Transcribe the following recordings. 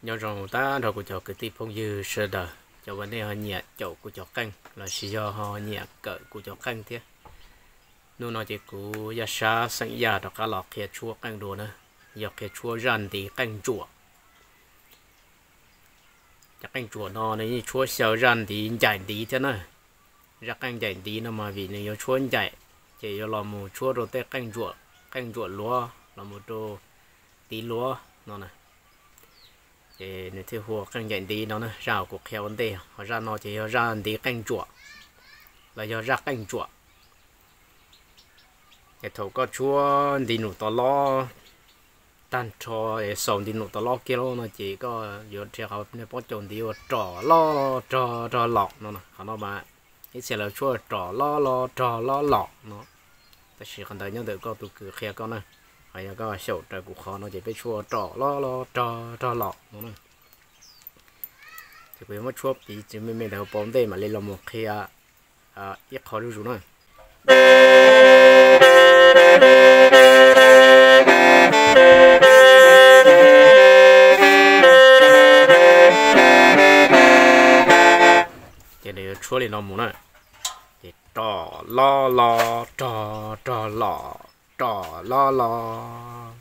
Nyob zoo tag nrho kuv cov kwv tij phooj ywg sawv daws, cov uas nej ho nyiam caum kuv cov qeej lossis yog ho nyiam kawm kuv cov qeej thiab. Hnub no ces kuv Yaj Sab xeem Yaj rov qab los qhia tshuab qeej dua na, yog qhia tshuab zaj ntiv qeej ntsuam. Cov qeej ntsuam no nws yeej tshuab xyaw zaj ntiv ncaim ntiv thiab na. Zaj qeej ncaim ntiv no mas vim nws yuav tshuab ncaim, ces yuav los mus tshuab rau tej qeej ntsuam, qeej ntsuam luav los mus rau ntiv luav no na. Ces nws thiaj hu ua qeej ncaim ntiv no na, zaj uas kuv qhia ua ntej. Ho zaj no ces yog zaj ntiv qeej ntsuam los yog zaj qeej ntsuam. Es thaum koj tshuab ntiv num tod lob tag nrho, xaus ntiv num tod lob kiag lawm no ces koj yuav rhiav qhov nej paub caum ntiv ua rov lob rog rog los no. Qhov no mas ib txhia lawv tshuab rov lob lob rog lob los no, tab sis qhov ntawd nyob ntawm koj tus kws qhia koj na. Ho yog koj xyaum raws kuv qhov no ces peb tshuab rov lob lob rog rog los no na. Ces kuv yuav muab tshuab piv txwv me me ntawd pauv ntej mam li los mus qhia ib qho zuj zus na. Ces nws yuav tshuab li no mus na. Ces rov lob lob rog rog los, rov lob lob,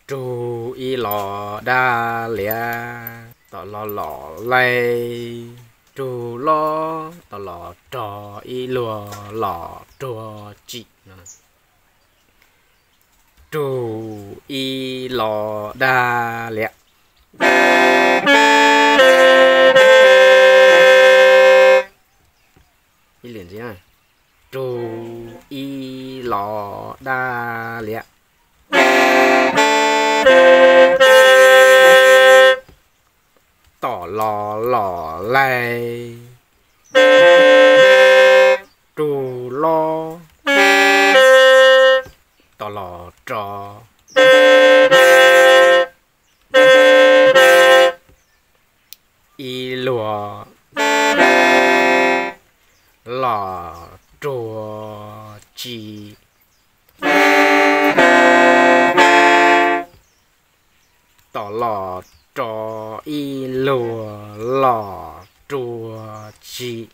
rug ib los dab liam, tom los los laig, rug lob tom los rog ib luag los ruag tsim no. Rug ib los dab liam. Ib lwm ntxiv na. Rug ib los dab liam. Tom los los laig, rug lob, tom los rog ib luag los ruag tsim. Tom los rog ib luag los ruag tsim.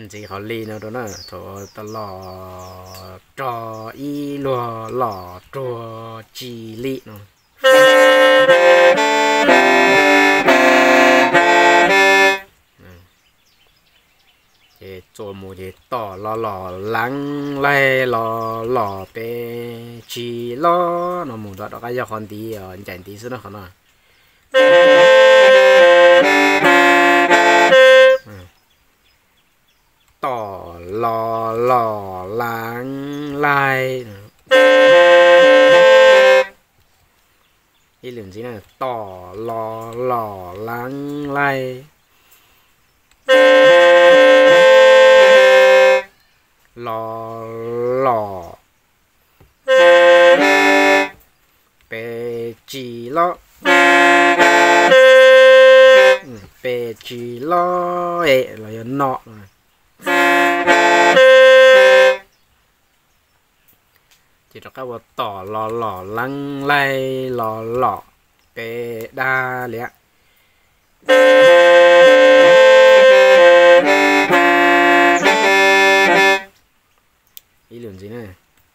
Ntxiv qhov li no rau na, thaum tom los rog ib luag los ruag tsim li no. Ces txuas mus ces tom los los leeb laig los los pes tsib los no mus rov qab yog qhov ntiv ncaim ntiv xwb na qhov no. Tom los los leeb laig. Ib lwm ntxiv na, tom los los leeb laig. Los los pes tsib los, pes tsib los es los yog no. Ces rov qab ua tom los los leeb laig los los pes dab liam. Ib lwm ntxiv na,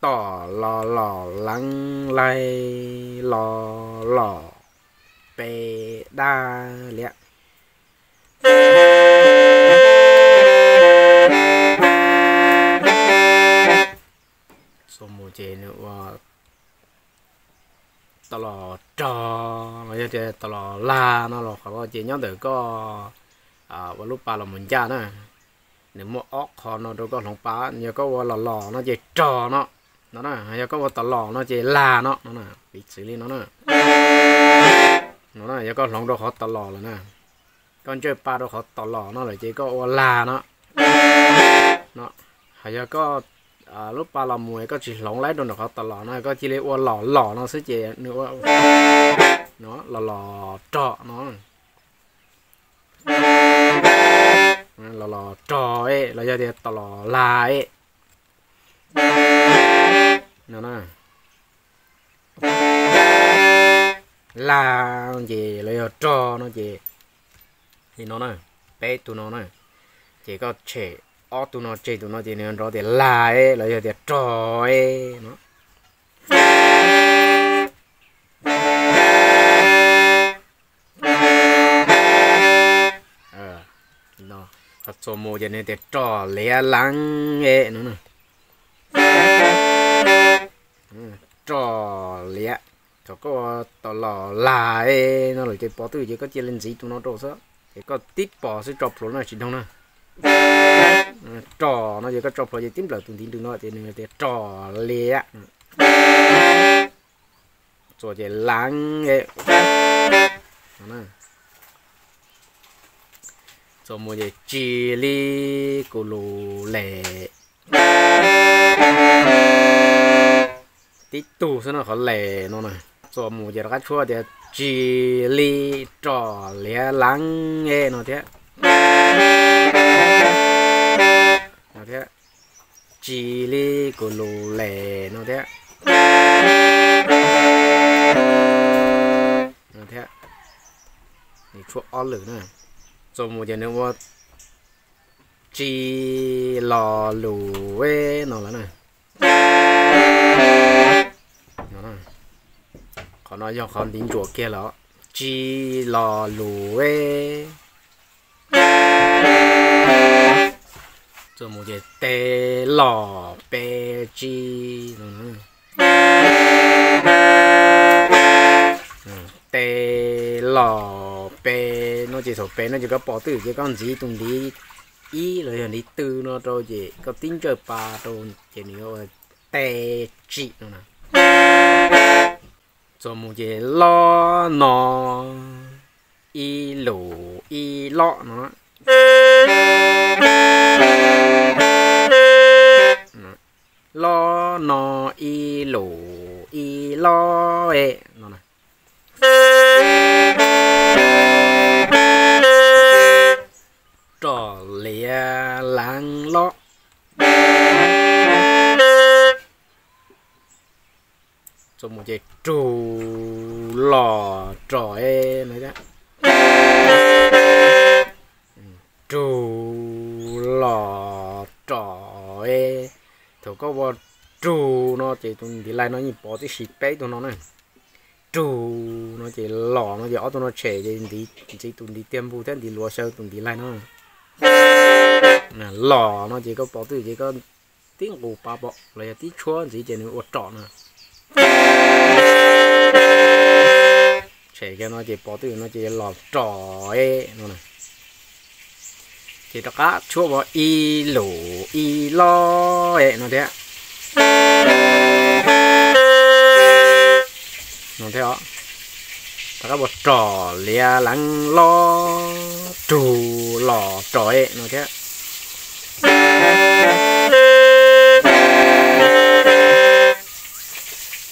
tom los los leeb laig los los pes dab liam. Txuas mus ces nws ua tom los rog los yog tias tom los lag no los qhov no ces nyob ntawm koj ua lub pa los mus ncaj na. Nws muaj ob qho no rau koj hloov pa, yog koj ua los los no ces rog no, no na, yog koj ua tom los no ces lag no, no na, piv txwv li no na. No na, yog koj hloov rau qhov tom los lawm na, koj ntsawj pa rau qhov tom los no lawm ces koj ua lag no. No, hos yog koj lub pa los mus koj tsis hloov laib rau nram qhov tom los no, koj cia li ua los los no xwb ces nws ua no, los los rog no, los los rog los yog tias tom los lag. no na. Lag ces los yog rog no ces li no na, peb tug no na, ces koj tshem ob tug no tseg, tus no ces nws nrov tias lag e los yog tias rog e no. Txuas mus ces nws tias rog liav leev e no. Rog liav, thaum koj ua tau los lag e no lawm ces pov twj ces koj cia li ntxiv tus no rau xwb, ces koj tib pos xwb tso pluav na tsis dhau na. Rog no ces koj tso pluav ces tib nplawm tus ntiv ntws no ces nws tias rog liav. Txuas ces leev e. Txuas mus ces tsis li kuv lus les. Tib tug xwb no qhov les no na. Txuas mus ces rov qab tshuab tias tsis li rog liav leev e no thiab. No thiab. Tsis li kuv lus les no thiab. No thiab. Nws tshuab ob lwm na. Txuas mus ces nws ua tsis los lus e no lawm na. Qhov no yog qhov ntiv ntsuam kiag los tsis los lus e. Txuas mus ces tes los pes tsis. Tes los pes no ces thaum pes no ces koj pom twj ces koj ntxiv tus ntiv ib los yog ntiv tw no rau ces koj tib ntsawj pa rau ces nws yuav ua tes tsim no na. Txuas mus ces lob no ib lus ib lob no. Lob no ib lus ib lob e no. Rog liav leev lob. Txuas mus ces rug los rog e no thiab. Rug los rog e. Thaum koj ua rug no ces tus ntiv lais no yeej pov tib si peb tug no na. Rug no ces los no ces ob tug no tshem ces ntxiv tus ntiv tiag npug thiab ntiv luav xyaw tus ntiv lais no. Los no ces koj pov twj ces koj tib nqus pa pom los yog tib tshuab ntxiv ces nws ua rog no. Tshem kiag no ces pov twj no ces los rog e no. Ces rov qab tshuab ua ib lus ib lob e no thiab. No thiab os. Rov qab ua rog liav leev lob rug los rog e no thiab.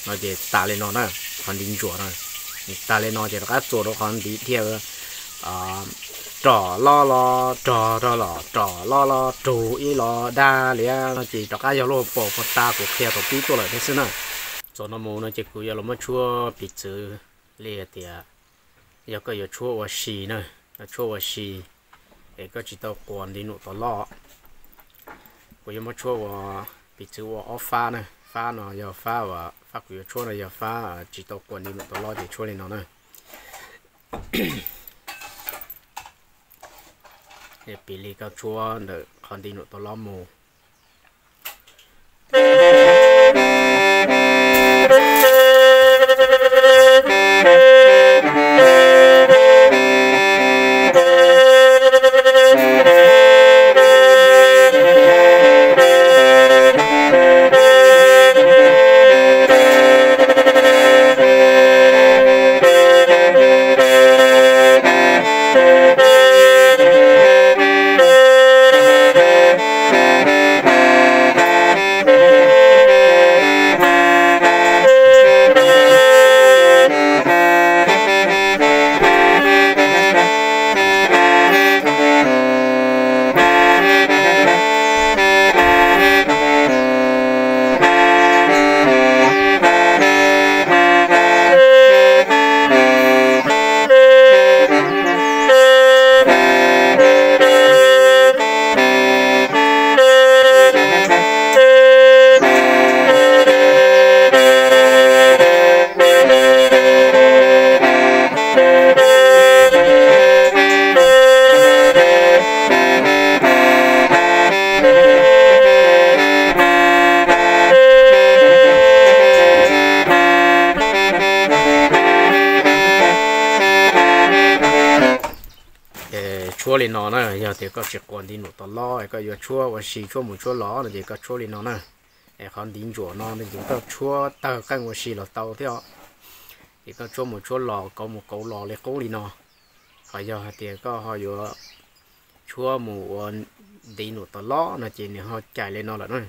No ces tas li no na, qhov ntiv ntsuam no. Nws tas li no ces rov qab txuas rau qhov ntiv dhia, rog lob lob rog rog los rog lob lob rug ib los dag liav no ces rov qab yog lub hauv paus puag ta kuv qhia thaum pib tuaj lawm thiab xwb na. Txuas no mus no ces kuv yuav los muab tshuab piv txwv li hais tias yog koj yuav tshuab ua si na, tshuab ua si es koj tsis tau quas ntiv num tau loj. Kuv yuav muab tshuab ua piv txwv ua ob fab na, fab no yog fab uas fab kuv yuav tshuab no yog fab tsis tau quas ntiv num tau loj ces tshuab li no na. Piv li koj tshuab ntawm qhov ntiv num tau loj mus. Tshuab li no na, yog tias koj tsis quas ntiv num tod lob es koj yuav tshuab ua si tshuab mus tshuab los no ces koj tshuab li no na. Es qhov ntiv ntsuam no no ces koj tshuab tawg qeej ua si los tau thiab. Ces koj tshuab mus tshuab los kauv mus kauv los li qub li no. Ho yog hais tias koj ho yuav tshuab mus ua ntiv num tod lob no ces nws ho cais li no lawm na.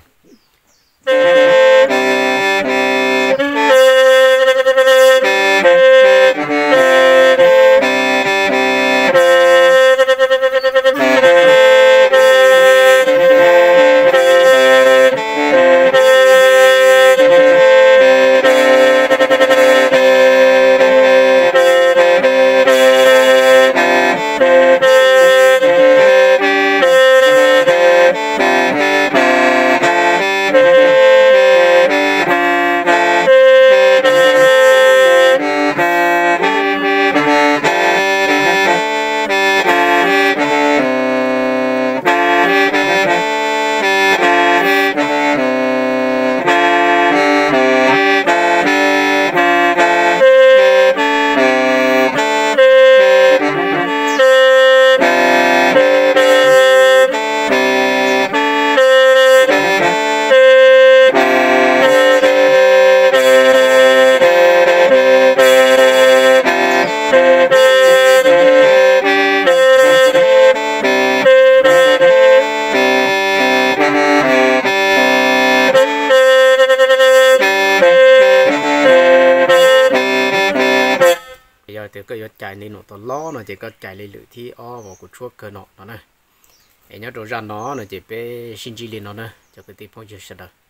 Yog tias koj yuav cais ntiv num tod lob no ces koj cais li lwm thib ob uas kuv tshuab kawg no no na. Es nyob rau zaj no no ces peb sib ntsib li no na cov kwv tij phooj ywg sawv daws.